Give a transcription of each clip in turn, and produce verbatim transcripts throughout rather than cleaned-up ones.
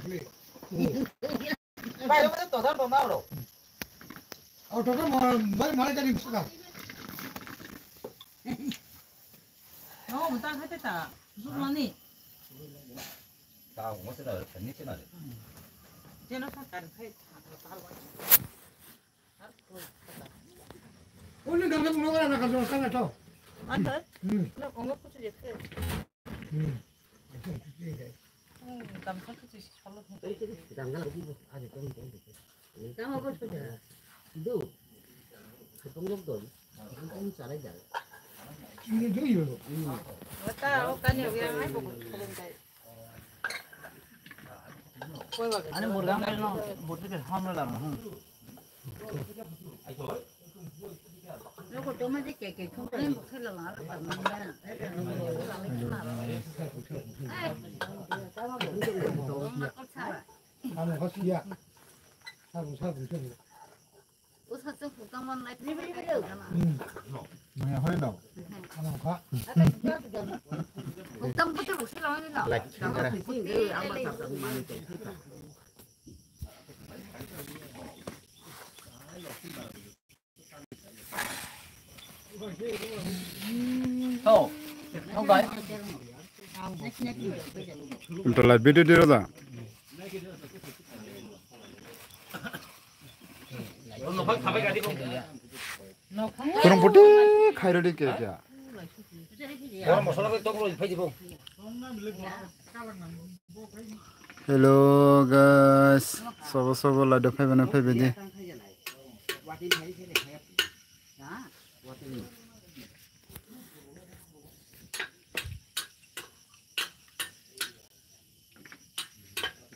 Bai, bai, to, to, to, to. Auto to, ma-, bai, malai tadi suka. No, mata khate ta, suk mani. Ta, mo se da, ni se na. Jeno sa kan khai. Uli gamsa pulo kana kana to. Anta? Hmm. Na ongo kuchu jete. Hmm. Hmm, gamsa kuchu solo. Tamo ko soja. Do. Sepong lok dol. Ini do yo. Wata o kani o yang ai bokol kolom dai. Ani murga mai no, botu ke hamla lam. Loko toma de ke ke thum ni mukhe la la. Ano hasiya. Sabu sabu sabu. Usa chuk tongmani nai. Hmm. Maya hoi no. Ano kha. Hukam putu busi lo ni no. Like, Ultra light video di roda. Kurang putih khairodi kya kya. Hello guys, sobo sobo lado phaiba na phaiba di.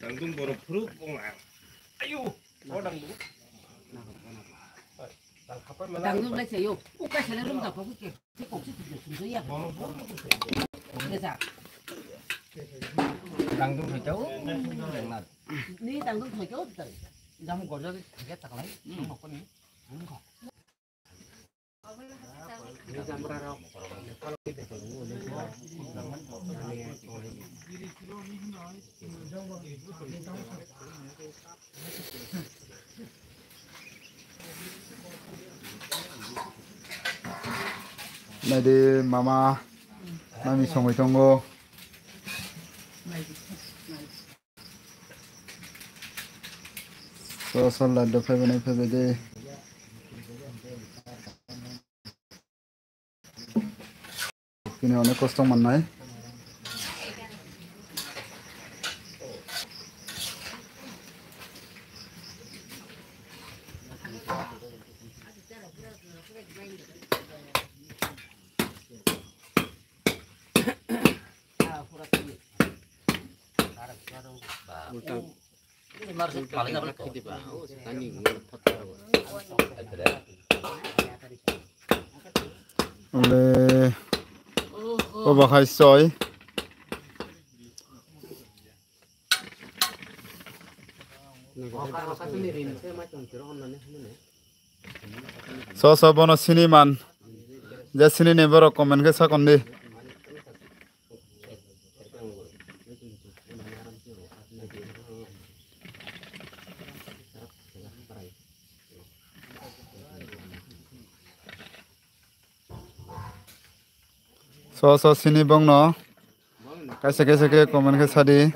Dangdung borok phuru kong ang. Ayo, o dangdung. Dangdung lai sayo. Uka sana rum ka pokok ke. Tangtung thai tau. Ni tangtung thai tau. Jam gorja thai taklai. Nokni. Naidi mama, mami songwi tongo. So, so, laddo phaibai nai phaibai de. Tini onek kosto mannai. Ole, o bahai soi. So, so, bono sini man. Je sini ni borok comment khe sakon di. So, so, sini bongno. Kaisa, kaisa khe comment khe sadi.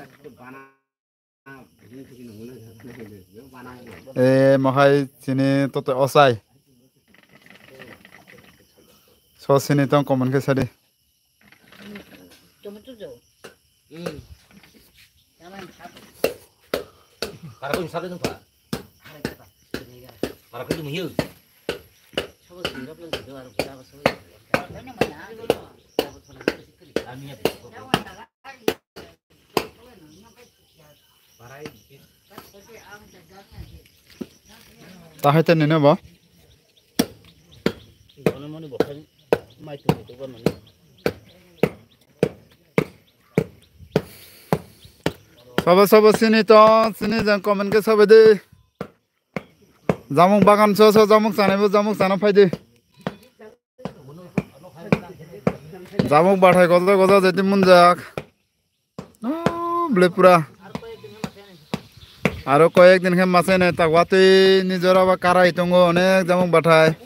E, mohai chini tote osai. So sini tong comment khe sadi. Para ko sadi tong pa. Para ko dum hiu. Tahai te nini bo? Sabo sabo sini to, sini jang comment khe sabai de. Jamung bagan so so jamung chanai bo jamung chana phai de. Jamuk bathai goja goja jeti munjak. Oh, bele pura. Aro koyek din khe masa nai tak watwi ni jora ba karai tongo onek jamuk bathai.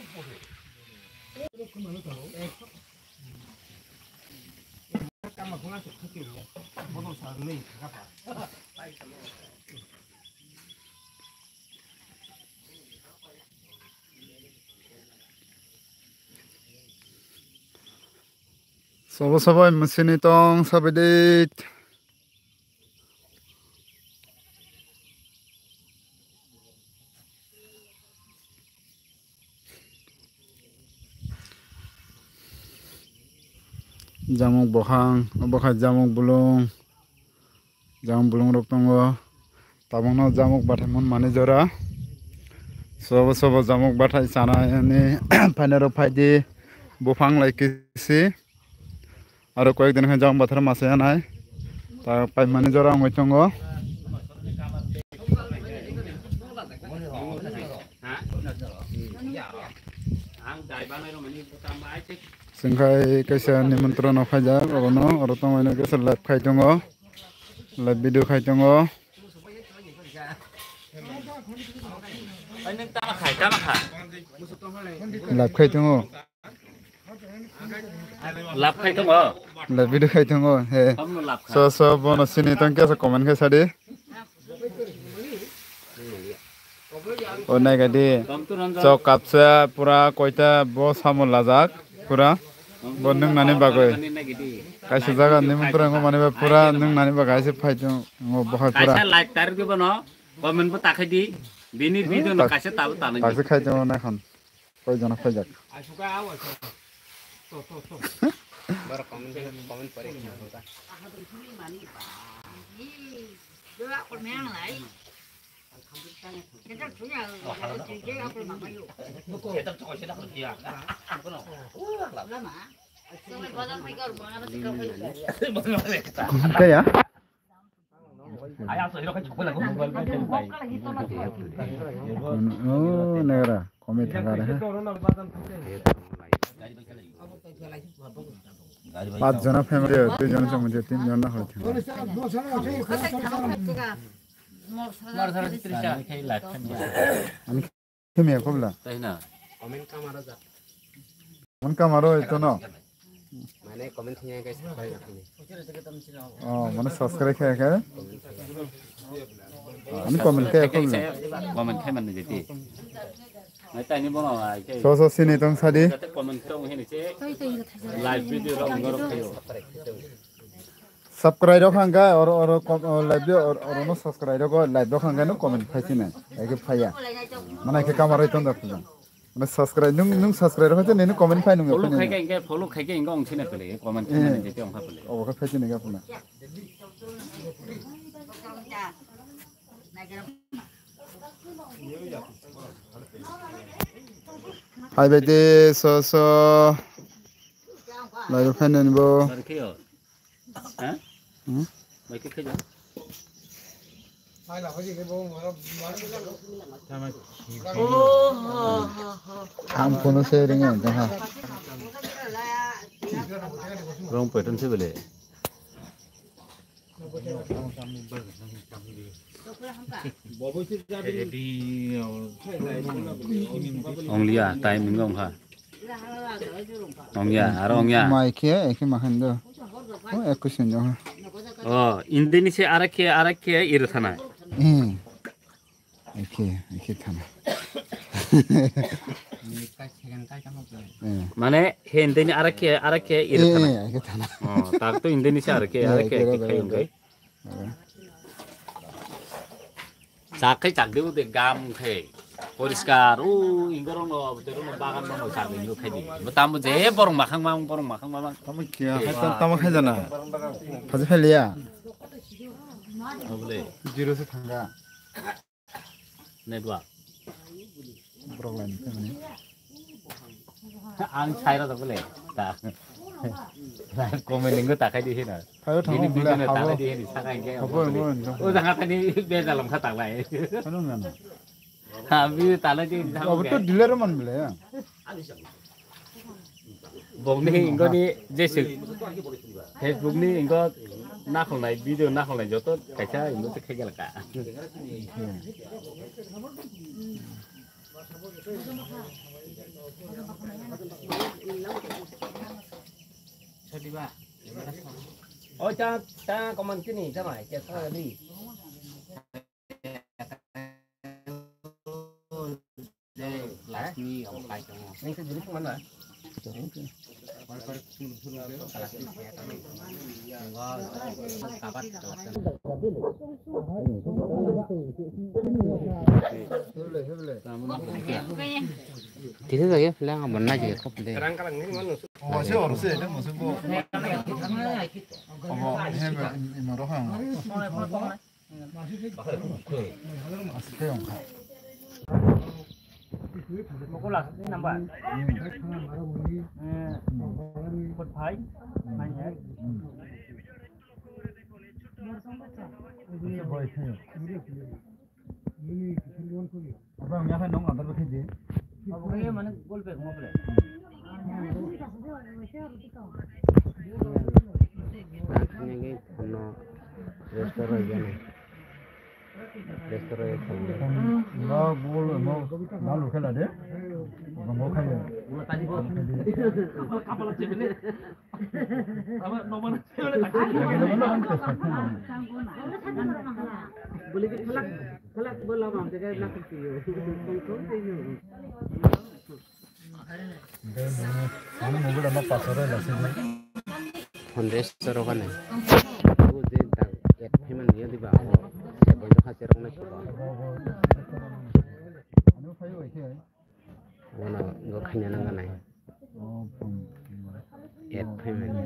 Sobo sobo masini tong sabaidit. Jamuk bohang, obo khe jamuk bulung, jamuk bulung rok tongo. Tabukno jamuk bathai mun mani jora. Sobo sobo jamuk bathai chanai ani phainai rok phaidi, buphang lai kisi. Aro koyek din khe jang bathar masa yanai. Ta paimani jora wngwi tongo. Chwng khai kaisa nimontron no phaijak obono, oro tongmani kaisa live khai tongo, live video khai tongo. Live khai tongo. Lab khai tongo. Live video khai tongo. He. Tamno lab khai. So so bono sini tong kesa comment khai sadi. O nai gadi. Tom tu ron jon. Chok kapsa pura koita bo samo lajak pura. Bo nung nani bagoi. Nani nai gidi. Kaisa jaga ni mantro ngo mani ba pura nung nani bagoi se phai tongo bohai pura. Kaisa like tar di bono. Comment bo takhai di. Bini video no kaisa tabu tanai. Taksi khai tongo na khan. Koi jona khaijak. Borok comment, comment pore khe. Kaya? Oh, negra, kami thangare. Pas jona family, dui jona se mujhe tin jona hoi thang. Ani Khe me khobla. Tai na. Comment kamaro ja. Comment kamaro ito no. Mane comment thanya guys, subscribe rakhi. Oh, mane subscribe khe khe. Ani comment khe khobla. Comment khe mane jeti. Nai tani bono ai khe. So so sini tong sadi. Jate comment tong hini che. Live video rok ngorok khayo. Subscribe rok hangka oro oro kom-, o live o oro no subscribe rok o live rok hangka no comment phai sini. Eke phaya. Mana eke kamar oi tonda puja. Mana subscribe nung nung subscribe rok hangka nung comment phai nung. Follow khai khai ke follow khai ke inga ong sini pele comment khai nani jete ong khai pele. Obo khai phai sini ga puna. Hai bete so so. Live phai nani bo. Bar khe yo. Ha? Hmm? Bai khe khe ja. Ang kono se ringe ta ha. Wrong pattern se bele. Ongliya time wngkha. Ongya, aro ongya. Mai khe, ekhe mahan do. O, ekus hinjo ha. O, indini se arak khe, arak khe iro thana. Hmm. Ekhe, ekhe thana. Eh. Mane, he indini arak khe, arak khe iro thana. Eh, ekhe thana. O, tak to indini se arak khe, eh, arak khe, ekhe ekhe khai khai. Ongkai. Chak khai chak de ude gam khai. Poriskar, o, ingorong no, terong no, bagan no, chak de ingor khai di. Bo tamo je borong makhang mang, borong makhang mang. Tamo kiya, hai tam, tamo khai jana. Phaji phai liya. Obole. Zero se thanga. Network. Borok lain khe mane. Ang sai rw bole. Ta. Comment nunggu ta khai di hina. Thayo thango bini bole video na habo. Ta khai di hina, saka hingke. Habo, habo, habo. O jaga tani bejal wngkha ta lai. Ano nana. Ha, video ta lai di. Abo to dealer man bole ya. Bongni ingoni jesuk. Facebook ni ingo Nakhwlnai, video nakhwlnai joto kaisa imbo se khaigala ka. O cha, cha koman kini, cha mai, cha sa di. Tisa jagya phle ang abon na jagya kop de. Omo se oro se, ede mo se bo. Omo, he, be, im-, ima roha. Asike ongkha. Mukul asli number. Hmm. Eh, empat five nine eight. Boy, Abang, ya kan dong, antar pakai je. Obo khe mane gol pek mo phle. Nang thangya khe phone no restore rw gana. Restore rw phone. Ba gol no, na lo khela de. Ba mo khaya. Kapala chebele. Hundred soro kane. Bo je dak et payment niya diba. Bo je hajar rok nai suba. Wano go khaina nang nai. Et payment.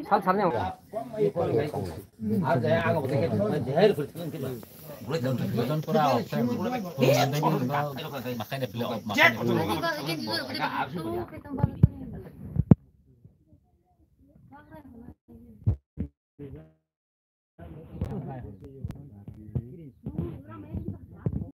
Sal sal yang.